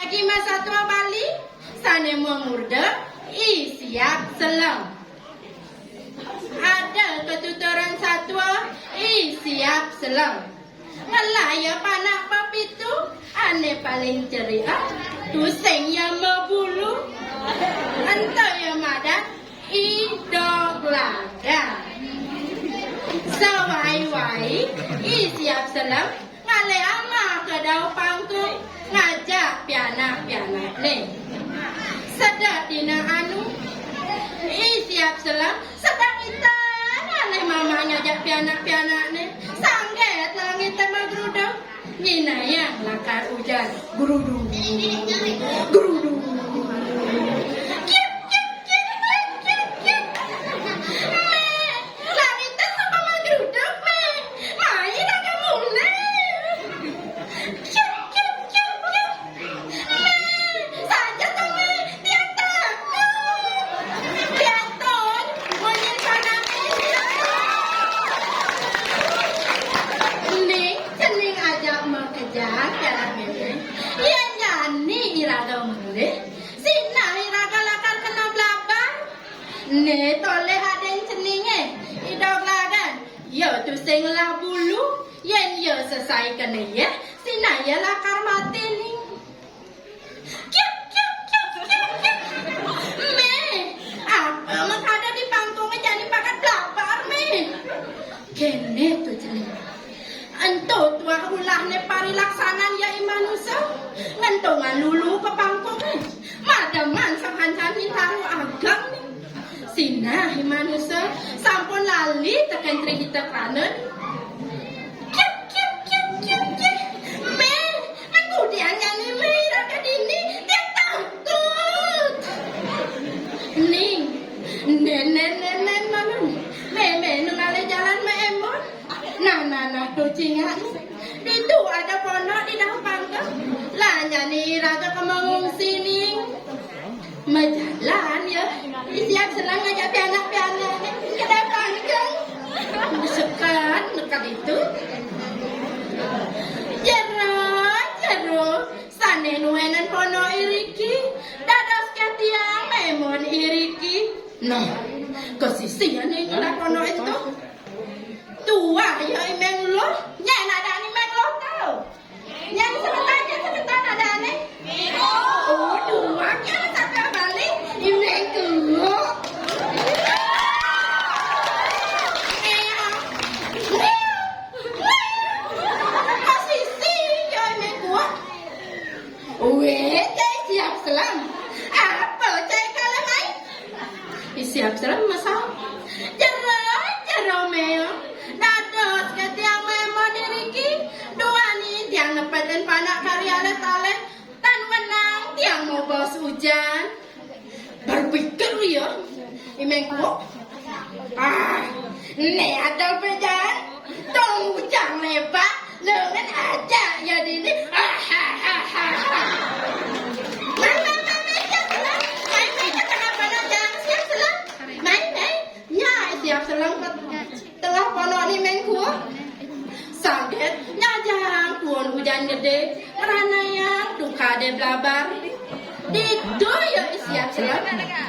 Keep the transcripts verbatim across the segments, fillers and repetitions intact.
Jima satua Bali, sane mangurda I Siap Selem. Ada katuturan satua I Siap Selem. Ngelah ya panak pepitu, ane paling ceria, tusing ya mabulu. Ento ya madan I Doglagan. Sawai-wai I Siap Selem ngalih ama ka dau pangkung, ngajak pianak-pianakne. Sedek dina anu, I Siap Selem sedek ngitan ngalih mama ngajak pianak-pianakne. Sangget langite magruduk, nyinayang lakar ujan. Grudu, grudu. Kiap, kiap, kiap, kiap, kiap, kiap. Mé, langite sapa magruduk, Mé? Mai raga mulih. Kiap, kiap, kiap, kiap. Mé, saja to, Mé. Tiang takut. Tiang tun, munyin panake. Ning, cening ajak makejang, pianak Mé. Yen jani iraga mulih, sinah iraga lakar kena blabar. Né tolih adin ceninge, I Doglagan. Iya tusing ngelah bulu, yen iya sesai kena yeh, sinah iya lakar mati, Ning. Kiap, kiap, kiap, kiap, kiap. Mé, apa makada di pangkunge jani pakat blabar, Mé? Kene to, cening. Ento tuah ulahne parilaksanan ya I Manusa, ngentungan lulu ka pangkunge. Mademan sang hancan Hintaro Ageng, Ning. Sinah I Manusa sampun lali teken Tri Hita Karana. Kiap, kiap, kiap, kiap, kiap. Mé, mengkudian jani Mé iraga dini, tiang takut. Ning, nen, nen, nen, nen, manun. Mé, Mé, nu ngalih jalan Mé emon. Nah, nah, nah, to cingak. Ditu ada pondok di dau pangkung. Lah, jani iraga ka mangungsi, Ning. Majalan ya, I Siap Selem ngajak pianak-pianakne ka dau pangkung. Sekat neked ditu. Jero, jero, sane nuenin pondok iriki, dados ke tiang memon iriki. Nah, ka sisi ane ngelah pondok ento. Tuah ya I Meng Luh, nyen ada I Meng Luh to. Nyang semeton, nyang semeton adane. Oh, duwang nyang sampe bali. Imeng kuuk. Posisi ya imeng kuuk. Weh, cai siap selam. Apa cai kalah mai? Siap selam masal. Jero, jero meo. Dados ke tiang memon iriki. Duani tiang nepetin panak kari alit-alit. Tan wenang tiang mobos ujan. Berpikir ya, imeng kuuk. Ah, ne ada pejan. Tong ujan lebat. Lengan aja ya dini. Ah, ha, ha, ha, ha. Mai, mai, mai, mai, siap selam. Mai, mai, mai, siap selam. Mai, mai. Nya, siap selam. Tengah pondok ni mengku. Saget, nyajang pun hujan gede, ranayang duka de blabar. Ditu ya siap selam.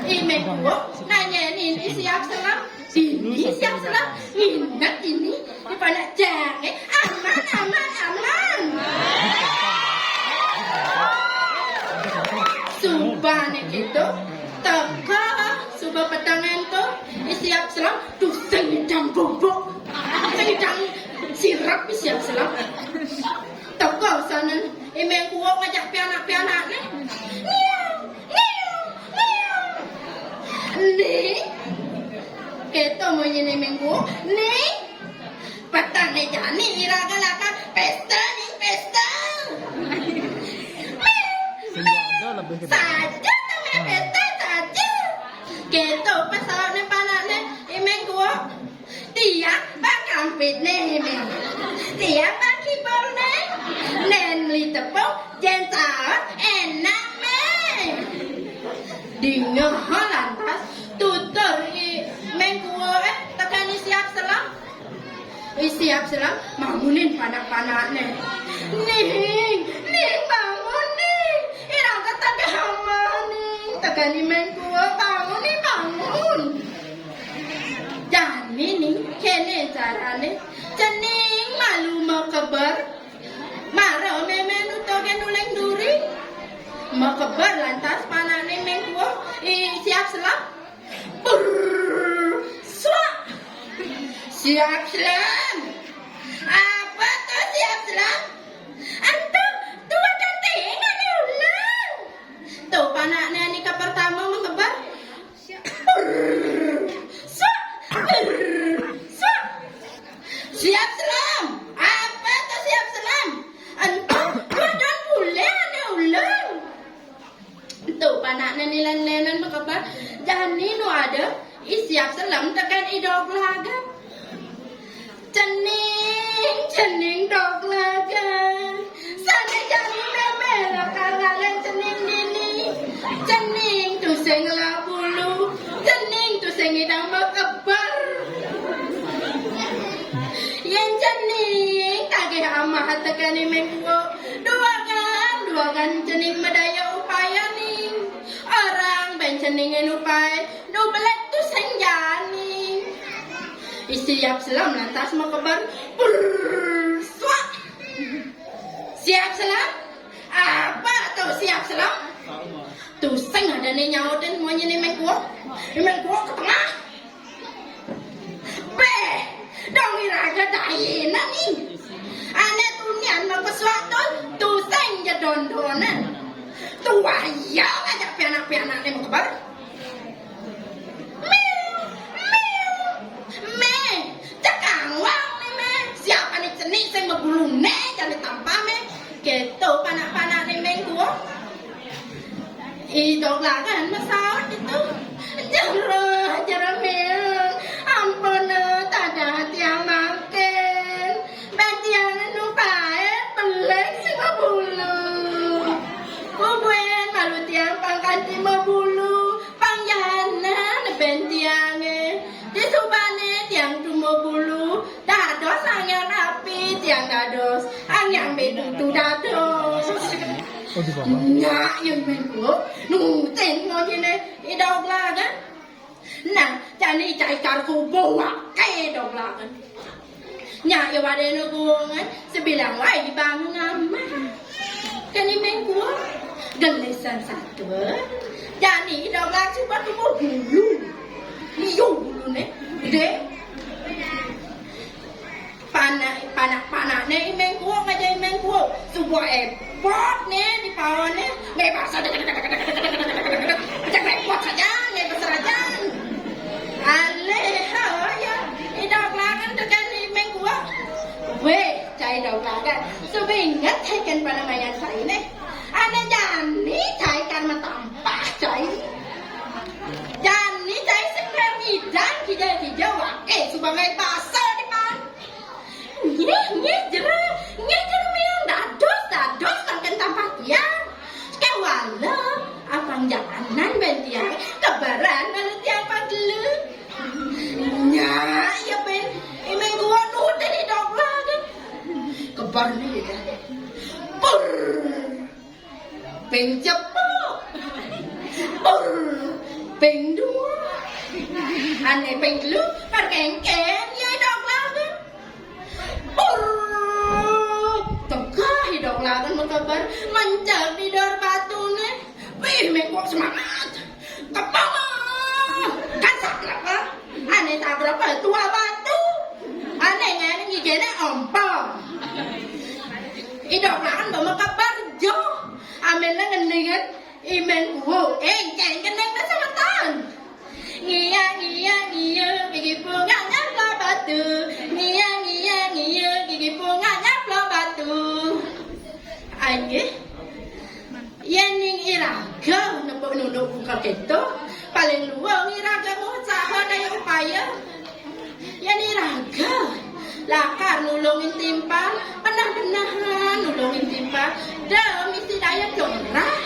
I mengku, nanyain i siap selam. Dini siap selam. Nginep dini, di panak jange. Aman, aman, aman. Suba ne gitu. Teka, suba peteng ento. I siap selam. Tuh, sing idang bubuk. Sing idang sirep, siap selam. Teka sana, imeng kuuk ngajak pianak-pianakne. Ngiu, ngiu, ngiu. Ni, keto munyine imeng kuuk. Ni, peteng ne jani iraga lakar pesta, Ning, pesta. Saja to, Meng, pesta saja. Keto pesautne panakne, imeng kuuk. Tiang bang kampitne, Meng. Tiang bang kibolne. Nen meli tepung, jen saut, enak, Meng. Dingeh lantas, tutur i meng kuuk, eh, teken i siap selam. I siap selam, bangunin panak-panakne. Ning, Ning, bangun, Ning. Ira Jani Méng Kuwuk, bangun né, bangun. Jani né, kéné carané. Cening malu makeber. Mara mémé nutukin uling duri. Makeber lantas panakné Méng Kuwuk. I, siap selem. Brrr, suak. Siap selem. Apa to siap selem? Ento, tuh ada tengan né uling. Tuh, panakné ané kapertama makeber. Brrr, suak, brrr, suak. Siap selem. Apa to siap selem? Ento, tuh ada pulih ané uling. Tuh, panakné né lén-lénan makeber. Jani nu ada, i siap selem tekén i doglagan. Cening, cening doglagan. Sané jani mémé lakar ngalih cening dini. Cening tusing ngelah bulu. Cening tusing ngidang makeber. Yén cening kagih amah tekén i Méng Kuwuk, duagan, duagan cening madaya upaya ning. Orang bén ceningé upai, nu belet tusing jani. I siap selem lantas makeber. Brrr, suak. Siap selem? Apa to siap selem? Tusing adané nyautin munyiné Méng Kuwuk. Méng Kuwuk ketengah. Béh, dong iraga daénan nih. Ané tunian makesuak to, tusing ja dondonan. Tuaya ngajak pianak-pianakné makeber. Méh, méh, méh, cekang wang né méh. Siap ané cenik sing mabuluné, jani tampah méh. Kéto panak-panakné Méng Kuwuk. I doglagan masaut kéto. Jero, jero méh. Ampun, tadah tiang mangkin. Bén tiang nu paé belik sing mabulu. Kubuin malu tiang pang kanti mabulu. Pang janan bén tiangé. Disubané tiang tumo bulu. Dados angin api tiang dados. Angin bedutu dados. Oh, di bawah. Nyak, ya Méng Kuwuk. Nutin munyiné i doglagan. Nah, jani cai kar subuh waké doglagan. Nyak, ya wadéna guwungan, sabilang waé dibangun amah. Kén i Méng Kuwuk, gelisan satua. Jani i doglagan suba tumo bulu. Liu buluné, gedé. Panak, panak-panakné i Méng Kuwuk ngajak i Méng Kuwuk. Suba épot né di paoné, nggih basa, cek épot saja, nggih basa raja. Aléh, oh ya, i doglagan tekén i Méng Kuwuk. Wéh, cai doglagan. Suba inget cai kén panamayan cainé. Ané jani cai kar matampah cai. Jani cai sing kar ngidang kija-kija waké suba nggih basa di pan. Nggih, nggih, jero, nggih, jero méong dados, dados, sangkan tampah tiang. Kéwala, apang janganan bén tiang, keberan malu tiang pagelu. Nyak, ya bén, i Méng Kuwuk nutin i doglagan. Keber né ya. Pur. Ping cepok. Pur. Ping dua. Ané ping telu, kar kéngkén, ya i doglagan. Pur. Tegah i doglagan makeber, mencak di dor batuné. Wih, Méng Kuwuk semangat. Kepala. Kan sagrapa. Ané sagrapa tua batu. Ané ngéné ngigéné ompong. I doglagan ba makeber jo. Améné ngendingan i Méng Kuwuk. Éh, céng keneng dah semeton. Ngiya, ngiya, ngiya, gigi bunga nyamplok batu. Ngiya, ngiya, ngiya, gigi bunga nyamplok batu. Ayo. Yén ning iraga nepuk nunduk buka kéto, paling luwung iraga ngusaha daya upaya. Yén iraga lakar nulungin timpal, benah-benahan nulungin timpal, da misi daya curah.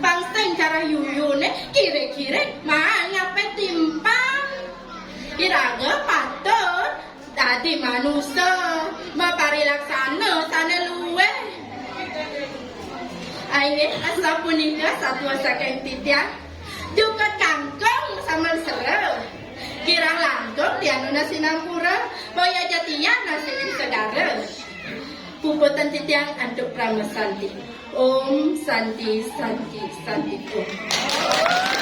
Pang sing cara yuyuné kirik-kirik maan ngapé timpal. Iraga patut dadi manusa, maparilaksana sané luwih. Inggih, asapunika satua saking titiang. Jukut kangkung sambel sera. Kirang langkung tiang nunas sinampura, boya ja tiang nasibin segara. Puputang titiang antuk Parama Santi. Om Santi, Santi, Santi, Om.